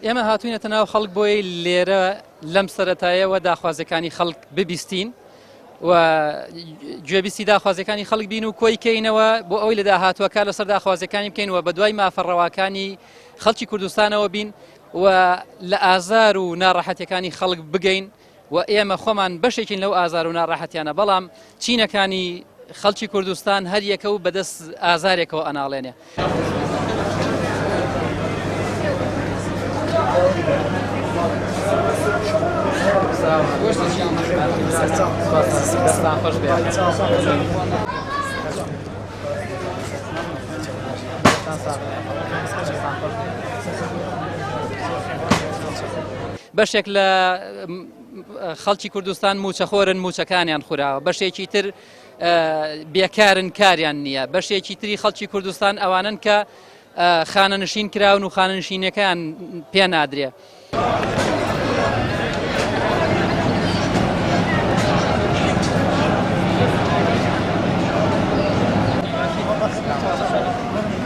ئێمە هاتوینەتە ناو خەڵک بۆی لێرە لەم سەرەتایەوە داخوازەکانی خەڵک ببیستین و گوێبیستی داخوازیەکانی خەڵک بین و کۆی کەینەوە بۆ ئەوەی لە داهاتووەکە لەسەر داخوازیەکانی بکەین و بە دوای مافە ڕەواکانی خەڵکی کوردستانەوە بین و لە ئازار و ناڕەحەتیەکانی خەڵک بگەین و ئێمە خۆمان بەشێکین لەو ئازار و ناڕەحەتیانە بەڵام چینەکانی خەڵکی کوردستان هەر یەکە و بەدەست ئازارێکەوە ئەناڵێنێ. بەشێک لە خەڵکی کوردستان موچەخۆرن موچەکانیان خوراوە بەشێکی تر بێکارن کاریان نییە بەشێکی تری خەڵکی کوردستان ئەوانن کە خانەنشین کراون و خانەنشینەکەیان پێ نادرێ.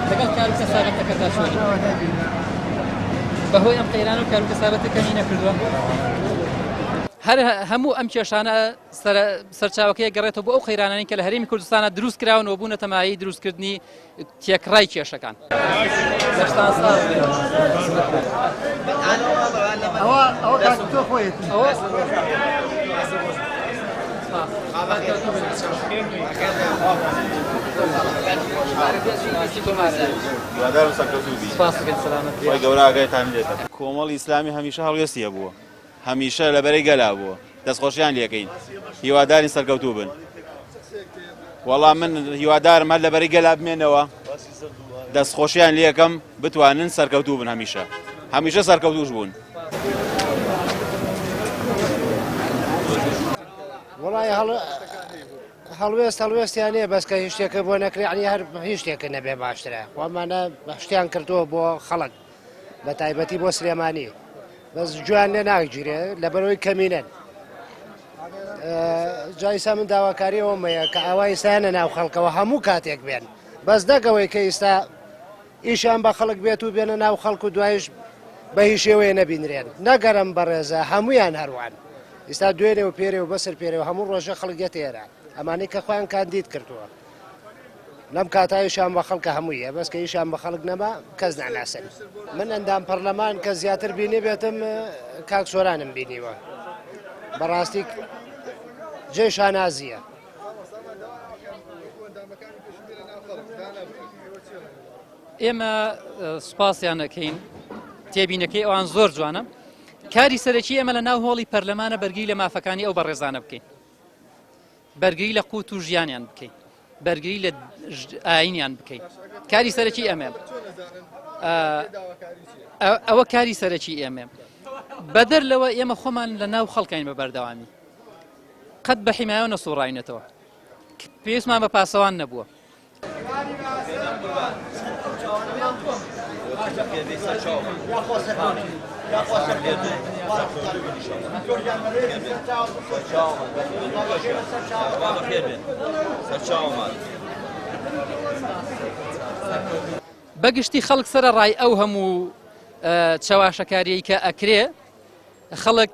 لەگەڵ کار و کەسابەتەکەتا چۆنی؟ بەهۆی ئەم قەیران و کار و کەسابەتە کەمی نەکردووە؟ هەر هەموو ئەم کێشانە سەرچاوەکەی گەڕێتەوە بۆ ئەو قەیرانانەی کە لە هەرێمی کوردستانە دروست کراون و بوونەتە مایەی دروستکردنی تێکڕای کێشەکان. هیوادارم سەرکەوتوو بی. خوای گەورە ئاگایتان لێتە. کۆمەڵی ئیسلامی هەمیشە هەڵوێستی هەبووە. هەمیشە لە بەرەی گەلا بووە دەستخۆشیان لێکەین هیوادارین سەرکەوتوو بن وەڵام من هیوادارم هەر لە بەرەی گەلا بمێنەوە دەستخۆشیان لێکەم بتوانن سەرکەوتوو بن هەمیشە هەمیشە سەرکەوتوش بوون. وڵی هەڵوێست هەڵوێستیان نیە بەس کە هیچ شتێکە بۆ نەکرێ عنی هەر هیچ شتێکە نەبێ باشترە خۆمانە شتیان کردووە بۆ خەڵک بە تایبەتی بۆ سلێمانی بەس گوێیان لێ ناگیرێ لەبەرەوەی کەمینەن جایسا من داواکاری ئەومەیە کە ئاوا ئیسایانە ناو خەڵکەوە هەموو کاتێک بێن بەس دەگەوەی کە ئیستا ئیشان بە خەڵک بێت و بێنە ناو خەڵک و دوایش بە هیچ شێوەیە نەبینرێن نەگەرم بەڕێزە هەمویان هەروان ئیستا دوێنێ و پێرێ و بەسەر پێرێ و هەموو ڕۆژە خەڵک دێتە ئێرە ئەمانەی کە خۆیان کاندید کردووە لەم کاتە ئیشان بە خەڵکە هەموویە بەس کە ئیشان بە خەڵک نەما کەس ناناسن من ئەندام پەرلەمان کە زیاتر بینی بێتم کاک سۆرانم بینیوە بەڕاستی جێ شانازیە. ئێمە سوپاسیان ئەکەین تێبینەکەی ئەوان زۆر جوانە کاری سەرەکی ئێمە لە ناو هۆڵی پەرلەمانە بەرگری لە مافەکانی ئەو بەڕێزانە بکەین بەرگری لە قوت و ژیانیان بکەین بەرگری لە ئاینیان بکەین کاری سەرەکی ئەمێ ئەوە کاری سەرەکی ئێمە بەدەر لەوە ئێمە خۆمان لە ناو خەڵکین بە بەردەوامی قەت بە حیمایە نەسوڕاینەتەوە پێویستمان بە پاسەوان نەبووە. بەگشتی خەڵک سەرەڕای ئەو هەموو چەواشەکاریەی کە ئەکرێ خەڵک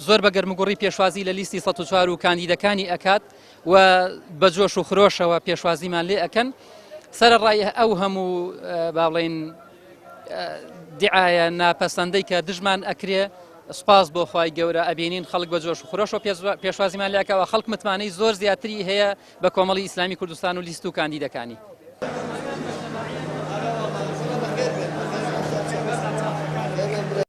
زۆر بە گەرموگوڕی پێشوازی لە لیستی 104 و کاندیدەکانی ئەکات و بە جۆش و خرۆشەوە پێشوازیمان لێ ئەکەن سەرەڕای ئەو هەموو با بڵێین دیعاە ناپەسەندەی کە دژمان ئەکرێ سپاس بۆ خوای گەورە ئەبینین خەڵک بە جۆش و خرۆشەوە پێشوازیمان لەکەوە خەڵک متمانەی زۆر زیاتری هەیە بە کۆمەڵی ئیسلامی کوردستان و لیست و کاندیدەکانی.